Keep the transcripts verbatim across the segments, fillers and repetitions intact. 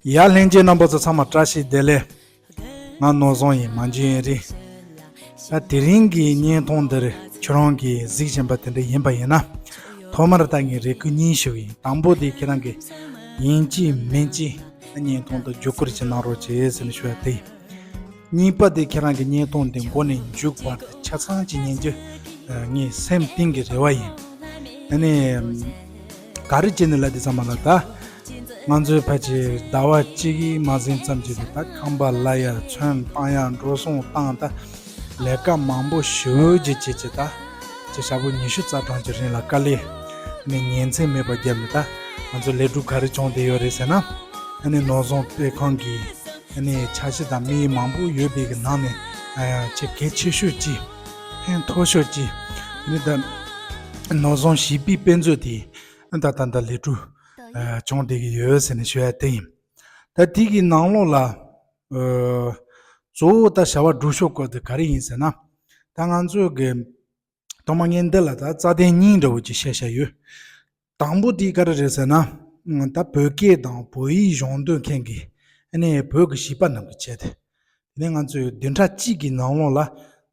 ཡ། ལྷན་རྒྱས་རྣམ་པ་ཚོ་ཚང་མ་བཀྲ་ཤིས་བདེ་ལེགས། ང་ནོར་བཟང་ཡིན། མ་འཇུ་ཡིན་རེད། ད་དེ་རིང་གི་བརྙན་ཐུང་འདིར་ཁྱོད་རང་གིས་གཟིགས་བཞིན་པ་དེ་འདྲ་ཡིན་པ་ཡིན་ན། ཐོག་མར་ད་ངས་རེ་སྐུལ་གཉིས་ཞུ་གི་ཡིན། དང་པོ་དེ་ཁྱེད་རང་གིས་ཡིན་གཅིག་མིན་གཅིག་བརྙན་ཐུང་དེ་བརྒྱུད་སྐུར་ཅིག་གནང་རོགས་བྱེད་ཟེར་ནས་ཞུ་ཡ་དེ་ཡིན། གཉིས་པ་དེ་ཁྱེད་རང་གི་བརྙན་ཐུང་དེ་མགོ་ནས་མཇུག་བར་དུ་ཆ་ཚང་ཅིག་ཉན་རྒྱུ་ངའི་སེམས་གཏིང་གི་རེ་བ་ཡིན། ཨ་ནི། ག་རེ་བྱས་ནས་ལབ་དུས་ཙམ་པ་ལ། ད་ང་ཚོའི་ཕལ་ཆེར་ཟླ་བ་གཅིག་མ་ཟིན་ཙམ་གྱི་རིང་ད་ཁང་པ་གླ་ཡ། ཚོང་བཏང་ཡ། འགྲོ་སོང་བཏང་། ད་ལས་ཀ་མང་པོ་ཞེ་པོ་ཅིག་བྱས་བྱས། ད་ཅིག་ཞག་པོ་ཉི་ཤུ་རྩ་གྲངས་ཀྱི་རིང་ལ་དཀའ་ལས་ནས་ཉིན་མཚན་མེད་པར་བརྒྱབ་ནས། ད་ང་ཚོ་ལས་སྒྲུབ་ག་རེ་བྱུང་བསྡད་ཡོད་རེད་ཟེར་ན། ཨ་ནི་ནོར་བཟང་དཔེ་ཁང་གི་ཨ་ནི་འཆར་གཞི་དང་དམིགས་ཡུལ་མང་པོ་ཡོད་པའི་གི་ནང་ནས། ཨ། ཆེས་གལ་ཆེ་ཤོས་ཅིག་ཕན་ཐོགས་ཤོས་ཅིག་ཨ་ནི་ད་ནོར་བཟང་བྱིས་པའི་དཔེ་མཛོད་དེ་ད་ད་ད་ལས་སྒྲུབ་ཨ་བྱུང་བསྡད་ཀྱི་ཡོད་ཟེར་ནས་ཞུ་ཡ་དེ་ཡིན། ད་དེ་གི་ནང་ལོགས་ལ། ཨ། གཙོ་བོ་ད་བྱ་བ་སྒྲུབ་ཕྱོགས་སྐོར་དེ་ག་རེ་ཡིན་ཟེར་ན། ད་ང་ཚོའི་གི་ཐོག་མ་ངས་འདི་ལ་ད་རྩ་དོན་གཉིས་འདྲ་བོ་ཅིག་བཤད་བཞག་ཡོད། དང་པོ་དེ་ག་རེ་རེད་ཟེར་ན། ད་བོད་སྐད་དང་བོད་ཡིག་སྦྱོང་འདོད་མཁན་གྱི་ཨ་ནི་བོད་ཀྱི་བྱིས་པ་རྣམས་ཀྱི་ཆེད་དུ། དེ་ནས་ང་ཚོའི་བདུན་ཕྲག་གཅིག་གི་ནང་ལོགས་ལ་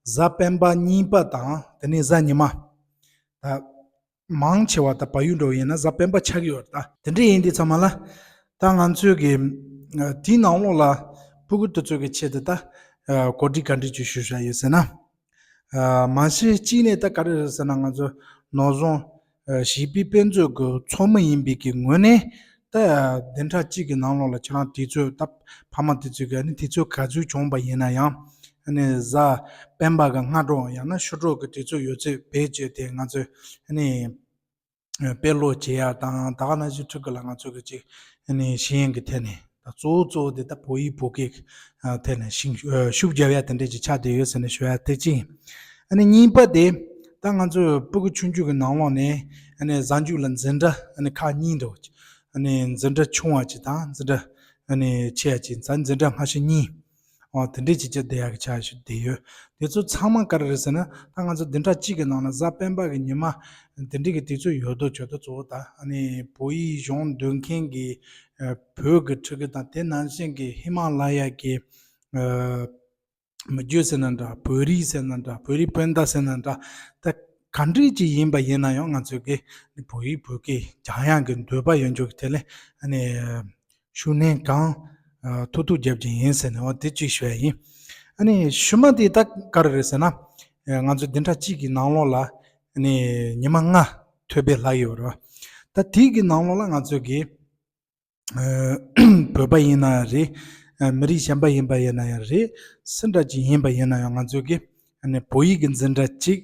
གཟའ་སྤེན་པ་གཉིས་པ་དང་དེ་ནས་གཟའ་ཉི་མ། ད་མང་ཆེ་བ་ད་བལ་ཡུལ་འདྲ་བོ་ཡིན་ན་གཟའ་སྤེན་པ་ཆགས་ཀྱི་ཡོད་རེད། ད་དེ་འདྲ་ཡིན་དུས་ཙམ་པ་ལ། ད་ང་ཚོའི་གི་ཨ་དེའི་ནང་ལོགས་ལ་ཕྲུ་གུ་དེ་ཚོ་གི་ཆེད་དུ་ད་ཨ་གོ་སྒྲིག་ག་འདྲ་ཅིག་ཞུ་བཞག་ཡོད་ཟེར་ན། ཨ། མ་གཞི་གཅིག་ནས་ད་ག་རེ་རེད་ཟེར་ན། ང་ཚོ་ནོར་བཟང་ཨ་བྱིས་པའི་དཔེ་མཛོད་ཀྱི་ཚོགས་མི་ཡིན་པའི་གི་ངོས་ནས། ད་བདུན་ཕྲག་གཅིག་གི་ནང་ལོགས་ལ་ཁྱེད་རང་དུས་ཚོད། ད་ཕ་མ་དེ་ཚོས་གི་ཨ་ནི་དུས་ཚོད་ག་ཚོད་བྱུང་བ་ཡིན་ན་ཡང་། ཨ་ནི་གཟའ་སྤེན་པ་གི་སྔ་དྲོ་ཡང་ན་ཕྱི་དྲོ་གི་དུས་ཚོད་ཡོད་ཚད་བེད་སྤྱད་དེ་ང་ཚོས་ཨ་ནི་དཔེ་ཀློག་བྱེད་ཡ་དང་། ད་ག་ནང་བཞིན་ཕྲུ་གུ་ལ་ང་ཚོ་གི་ཅིག་ཨ་ནི་ཤེས་ཡོན་གྱི་ཐད་ནས། ད་གཙོ་བོ་གཙོ་བོ་དེ་ད་བོད་ཡིག་བོད་སྐད་ཀྱི་ཐད་ནས་ཤུགས་ཤུགས་རྒྱབ་ཡ་དེ་འདྲས་ཅིག་ཆགས་བསྡད་ཡོད་ཟེར་ནས་ཞུ་ཡ་དེ་གཅིག་ཡིན། ཨ་ནི་གཉིས་པ་དེ། ད་ང་ཚོའི་ཕྲུ་གུ་ཆུང་ཆུང་གི་ནང་ལོགས་ནས་ཨ་ནི་གཟའ་མཇུག་ལ་འཛིན་གྲྭ་ཨ་ནི་ཁག་གཉིས་འདྲ་བོ་ཅིག་ཨ་ནི་འཛིན་གྲྭ་ཆུང་བ་ཅིག་དང་འཛིན་གྲྭ་ཨ་ནི་ཆེ་བ་ཅིག་འཛིན་གྲྭ་སྔ་ཕྱི་གཉིས། འོ། དེ་འདྲས་ཅིག་བྱས་བསྡད་ཡག་གི་ཆ་ཞིག་བསྡད་ཡོད། དེ་ཚོ་ཚང་མ་ག་རེ་རེད་ཟེར་ན། ད་ང་ཚོ་བདུན་ཕྲག་གཅིག་གི་ནང་ལ་གཟའ་སྤེན་པ་གི་ཉི་མ་དེ་འདྲས་ཀྱི་དུས་ཚོད་ཡོད་དོ་ཅོག་ཏུ་གཙོ་བོ་ད་ཨ་ནི་བོད་ཡིག་སྦྱོང་འདོད་མཁན་གྱི་ཨ་བོད་ཀྱི་ཕྲུ་གུ་དང་། དེ་ནང་བཞིན་གྱི་ཧི་མ་ལ་ཡ་གི་ཨ་མི་རྒྱུད་ཟེར་ན་འདྲ། བོད་རིགས་ཟེར་ན་འདྲ། བོད་རིགས་སྤུན་ཟླ་ཟེར་ན་འདྲ། ད་ག་འདྲས་ཅིག་ཡིན་པ་ཡིན་ན་ཡང་། ང་ཚོས་གི་བོད་ཡིག་བོད་སྐད་སྦྱང་ཡག་གི་འདོད་པ་ཡོད་ཅོག་གི་ཐད་ལ་ཨ་ནི་ཤུགས་སྣོན་གང་ཨ་ཐུབ་ཐུབ་རྒྱབ་ཀྱི་ཡིན་ཟེར་ནས། འོ། དེ་གཅིག་ཞུ་ཡ་ཡིན། ཨ་ནི་ཕྱི་མ་དེ་ད་ག་རེ་རེད་ཟེར་ན། ཨ་ང་ཚོ་བདུན་ཕྲག་གཅིག་གི་ནང་ལོགས་ལ་ཨ་ནི་ཉི་མ་ལྔ་ཐོལ་པ་ལྷག་ཡོད་རེད་བ། ད་དེ་གི་ནང་ལོགས་ལ་ང་ཚོས་གི་ཨ་བོད་པ་ཡིན་ན་ཡང་རེད། ཨ་མི་རིགས་གཞན་པ་ཡིན་པ་ཡིན་ན་ཡང་རེད། སུ་འདྲ་ཅིག་ཡིན་པ་ཡིན་ན་ཡང་། ང་ཚོས་གི་ཨ་ནི་བོད་ཡིག་གི་འཛིན་གྲྭ་གཅིག་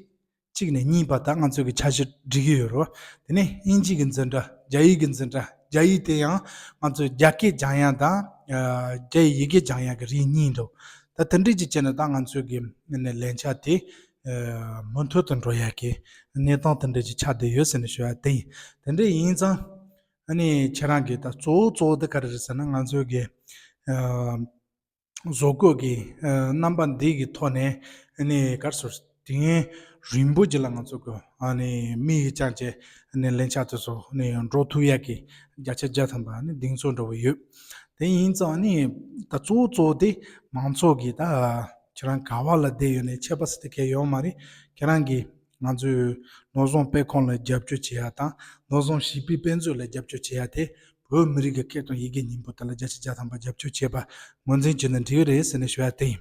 གཅིག་ནས་གཉིས་བར་ད་ང་ཚོས་གི་འཆར་གཞི་སྒྲིག་གི་ཡོད་རེད། དེ་ནས་དབྱིན་ཇི་གི་འཛིན་གྲྭ། རྒྱ་ཡིག་གི་འཛིན་གྲྭ། རྒྱ་ཡིག་དེ་ཡང་ང་ཚོས་རྒྱ་སྐད་སྦྱང་ཡ་དང་ཨ་རྒྱ་ཡི་ཡི་གེ་སྦྱང་ཡ་གི་རིགས་གཉིས་འདུག་ད་དེ་འདྲས་ཅིག་བྱས་ནས་ད་ང་ཚོས་གི་ཨ་ནི་ལས་འཆར་དེ་ཨ་མུ་མཐུད་དུ་འགྲོ་ཡ་གི་གནས་སྟངས་དེ་འདྲས་ཅིག་ཆགས་བསྡད་ཡོད་ཟེར་ནས་ཞུ་ཡ་དེ་ཡིན། དེ་འདྲས་ཡིན་ཙང་། ཨ་ནི་ཁྱེད་རང་གིས་ད་གཙོ་བོ་གཙོ་བོ་དེ་ག་རེ་རེད་ཟེར་ན། ང་ཚོས་གི་ཨ་བཟོ་བཀོད་ཀྱི་ཨ་རྣམ་པ་འདི་གི་ཐོག་ནས་ཨ་ནི་ག་རེ་ཟེར། དུས་ཡུན་རིང་པོ་ཅིག་ལ་ང་ཚོ་གི་ཨ་ནི་དམིགས་ཡུལ་བཅངས་བྱས་ཨ་ནི་ལས་འཆར་དེ་ཚོ་ཨ་ནི་འགྲོ་ཐུབ་ཡག་གི་བརྒྱ་ཆ་བརྒྱ་ཐམ་པ་ཨ་ནི་གདེང་ཚོད་འདྲ་བོ་ཡོད། དེ་ཡིན་ཙང་ཨ་ནི་ད་གཙོ་བོ་གཙོ་བོ་དེ་མང་ཚོགས་ཀྱིས། ད་ཁྱེད་རང་ག་བ་ལ་བསྡད་ཡོད་ནའི་ཁྱད་པར་ཟེར་དེ་གང་ཡང་ཡོད་མ་རེད། ཁྱེད་རང་གིས་ང་ཚོའི་ནོར་བཟང་དཔེ་ཁང་ལ་རྒྱབ་སྐྱོར་བྱེད་ཡ་དང་། ནོར་བཟང་བྱིས་པའི་དཔེ་མཛོད་ལ་རྒྱབ་སྐྱོར་བྱེད་ཡ་དེ། བོད་མི་རིགས་ཀྱི་སྐད་དང་ཡི་གེ་སྙིང་པོ་དེ་ལ་བརྒྱ་ཆ་བརྒྱ་ཐམ་པ་རྒྱབ་སྐྱོར་བྱས་པ་ངོས་འཛིན་བྱས་ན་འགྲིག་གི་རེད་ཟེར་ནས་ཞུ་ཡ་དེ་ཡིན།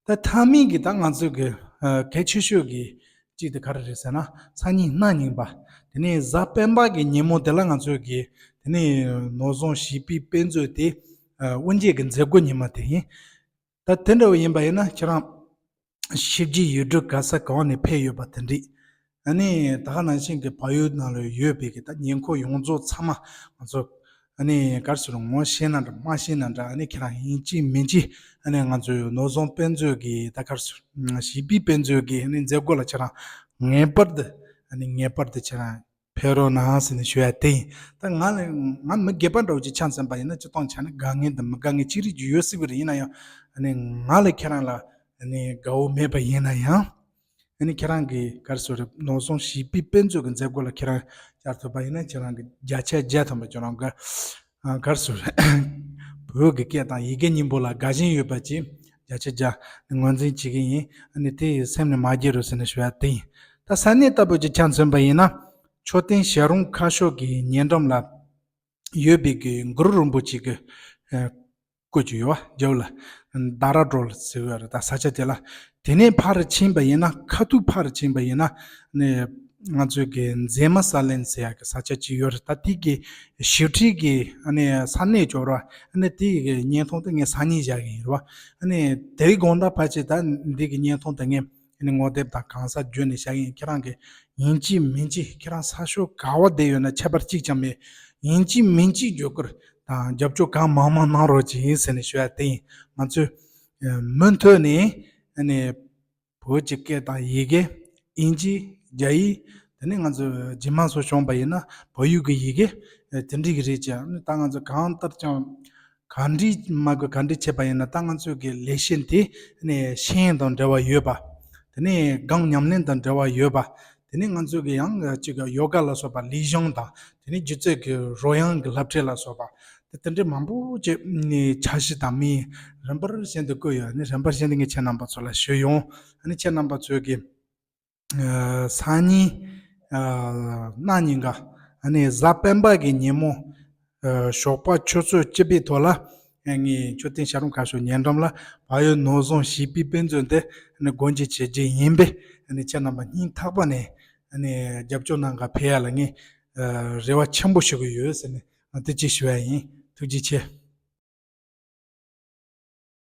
ད་མཐའ་མའི་གི་ད་ང་ཚོའི་གི་ཨ་གལ་ཆེ་ཤོས་ཀྱི་གཅིག་དེ་ག་རེ་རེད་ཟེར་ན། སང་ཉིན་གནངས་ཉིན་པ་དེ་ནས་གཟའ་སྤེན་པ་གི་ཉིན་མོ་དེ་ལ་ང་ཚོའི་གི་དེ་ནས་ནོར་བཟང་བྱིས་པའི་དཔེ་མཛོད་དེ་ཨ་དབུ་འབྱེད་ཀྱི་མཛད་སྒོ་ཉིན་མ་དེ་ཡིན། ད་དེ་འདྲ་བོ་ཡིན་པ་ཡིན་ན། ཁྱེད་རང་ཞིབ་ཕྲའི་ཡུལ་གྲུ་ག་ས་གང་ནས་ཕེབས་ཡོད་པ་དེ་འདྲས། ཨ་ནི་ད་ག་ནང་བཞིན་གྱི་བལ་ཡུལ་ནང་ལ་ཡོད་པའི་གི་ད་ཉེ་འཁོར་ཡོངས་རྫོགས་ཚང་མ་ང་ཚོ་ཨ་ནི་ག་རེ་ཟེར། ངོ་ཤེས་ན་འདྲ་མ་ཤེས་ན་འདྲ། ཨ་ནི་ཁྱེད་རང་ཡིན་གཅིག་མིན་གཅིག་ཨ་ནི་ང་ཚོའི་ནོར་བཟང་དཔེ་མཛོད་ཀྱི་ད་ག་རེ་ཟེར། བྱིས་པའི་དཔེ་མཛོད་ཀྱི་ཨ་ནི་མཛད་སྒོ་ལ་ཁྱེད་རང་ངེས་པར་དུ། ཨ་ནི་ངེས་པར་དུ་ཁྱེད་རང་ཕེབས་རོགས་གནང་ཟེར་ནས་ཞུ་ཡ་དེ་ཡིན། ད་ང་ལ། ང་མི་སྒེར་པ་འདྲ་བོ་ཅིག་ཆ་མཚོན་པ་ཡིན་ན། སྤྱིར་བཏང་ཆ་ནས་དགའ་ངེས་དང་མི་དགའ་ངེས་ཅི་རིགས་ཅིག་ཡོད་སྲིད་པ་རེད། ཡིན་ན་ཡང་ཨ་ནི་ང་ལ་ཁྱེད་རང་ལ་ཨ་ནི་དགའ་བོ་མེད་པ་ཡིན་ན་ཡང་། ཨ་ནི་ཁྱེད་རང་གིས་ག་རེ་ཟེར། ནོར་བཟང་བྱིས་པའི་དཔེ་མཛོད་ཀྱི་མཛད་སྒོ་ལ་ཁྱེད་རང་བཅར་ཐུབ་པ་ཡིན་ན། ཁྱེད་རང་གི་བརྒྱ་ཆ་བརྒྱ་ཐམ་པ་ཁྱེད་རང་གི་ཨ་ག་རེ་ཟེར། བོད་ཀྱི་སྐད་དང་ཡི་གེ་གཉིས་པོ་ལ་དགའ་ཞེན་ཡོད་པ་ཅིག་བརྒྱ་ཆ་བརྒྱ་ངོས་འཛིན་བྱེད་ཀྱི་ཡིན། ཨ་ནི་དེ་སེམས་ནས་མ་བརྗེད་རོགས་ཟེར་ནས་ཞུ་ཡ་དེ་ཡིན། ད་ས་གནས་ལྟ་བུ་ཅིག་ཆ་མཚོན་པ་ཡིན་ན། མཆོད་རྟེན་བྱ་རུང་ཁ་ཤོར་གྱི་ཉེ་འགྲམ་ལ་ཡོད་པའི་གི་གུ་རུ་རིན་པོ་ཆེ་གི་ཨ་བཀོད་ཀྱི་ཡོད་པ་རྒྱབ་ལ། དྷ་ར་ཌོལ་ཟེར་བ་རེད། ད་ས་ཆ་དེ་ལ། དེ་ནས་ཕར་ཕྱིན་པ་ཡིན་ན། ཁ་ཐུག་ཕར་ཕྱིན་པ་ཡིན་ན་ནི་ང་ཚོའི་གི་མཛེས་མ་ས་གླིང་ཟེར་ཡག་གི་ས་ཆ་ཅིག་ཡོད་རེད། ད་དེ་གི་ཞི་ཁྲོའི་གི་ཨ་ནི་ས་གནས་ཅིག་ཡོད་རེད། ཨ་ནི་དེ་གི་བརྙན་ཐུང་དེ་ངས་སང་ཉིན་བཞག་གི་ཡིན་རེད་པ། ཨ་ནི་དེ་རིང་དགོང་དག་ཕལ་ཆེར་ད་འདི་གི་བརྙན་ཐུང་དེ་ངས་ཨ་ནི་ངོ་དེབ་དང་གང་ས་བརྒྱུད་ནས་བཞག་གི་ཡིན། ཁྱེད་རང་གི་ཡིན་གཅིག་མིན་གཅིག་ཁྱེད་རང་ས་ཕྱོགས་ག་བ་བསྡད་ཡོད་ན་ཁྱད་པར་གཅིག་ཀྱང་མེད། ཡིན་གཅིག་མིན་གཅིག་བརྒྱུད་སྐུར་དང་རྒྱབ་སྐྱོར་གང་མང་མང་གནང་རོགས་གྱིས་ཟེར་ནས་ཞུ་ཡ་དེ་ཡིན། ང་ཚོས་ཨ་མུ་མཐུད་ནས་ཨ་ནི་བོད་ཀྱི་སྐད་དང་ཡི་གེ། དབྱིན་ཇི། རྒྱ་ཡིག། དེ་ནས་ང་ཚོ་རྗེས་མ་སུ་བྱུང་པ་ཡིན་ན་བལ་ཡུལ་གྱི་ཡི་གེ། ཨ་དེ་འདྲ་གི་རེད་ཀྱང་། ཨ་ནི་ད་ང་ཚོ་གང་ལྟར་ཀྱང་ག་འདྲ་མ་དགོས་ག་འདྲ་བྱས་པ་ཡིན་ན། ད་ང་ཚོ་གི་ལས་གཞི་འདི་ནས་ཤེས་ཡོན་དང་འབྲེལ་བ་ཡོད་པ། དེ་ནས་སྒང་ཉམས་ལེན་དང་འབྲེལ་བ་ཡོད་པ། དེ་ནས་ང་ཚོ་གི་ཡང་གཅིག་ཡོ་ག་ལ་སོགས་པ་ལུས་སྦྱོང་དང་། དེ་ནས་སྒྱུ་རྩལ་གྱི་རོལ་དབྱངས་ཀྱི་སློབ་ཁྲིད་ལ་སོགས་པ། དེ་དེ་འདྲའི་མང་པོ་ཅིག་ནས་འཆར་གཞི་དང་དམིགས་ཡུལ་རིམ་པར་བཞིན་དུ་བཀོད་ཡོད། ནི་རིམ་པར་བཞིན་དུ་ངས་ཁྱེད་རྣམ་པ་ཚོ་ལ་ཞུ་ཡོང་། ཨ་ནི་ཁྱེད་རྣམ་པ་ཚོས་ཀྱི་ཨ་སང་ཉིན་ཨ་གནངས་ཉིན་ཀ་ཨ་ནི་གཟའ་སྤེན་པ་གི་ཉིན་མོ། ཨ་ཞོགས་པ་ཆུ་ཚོད་བཅུ་པའི་ཐོག་ལ། ཨ་ངས་མཆོད་རྟེན་བྱ་རུང་ཁ་ཤོར་ཉེ་འགྲམ་ལ་བལ་ཡུལ་ནོར་བཟང་བྱིས་པའི་དཔེ་མཛོད་དེ་ཨ་ནི་སྒོ་འབྱེད་བྱེད་རྒྱུ་ཡིན་པས། ཨ་ནི་ཁྱེད་རྣམ་པ་སྙིང་ཐག་པ་ནས་ཨ་ནི་རྒྱབ་སྐྱོར་གནང་ག་ཕེབས་ཡ་ལ་ངས་ཨ་རེ་བ་ཆེན་པོ་ཞུ་གི་ཡོད་ཟེར་ནས་ཨ་དེ་ཅིག་ཞུ་ཡ་ཡིན། ཐུགས་རྗེ་ཆེ།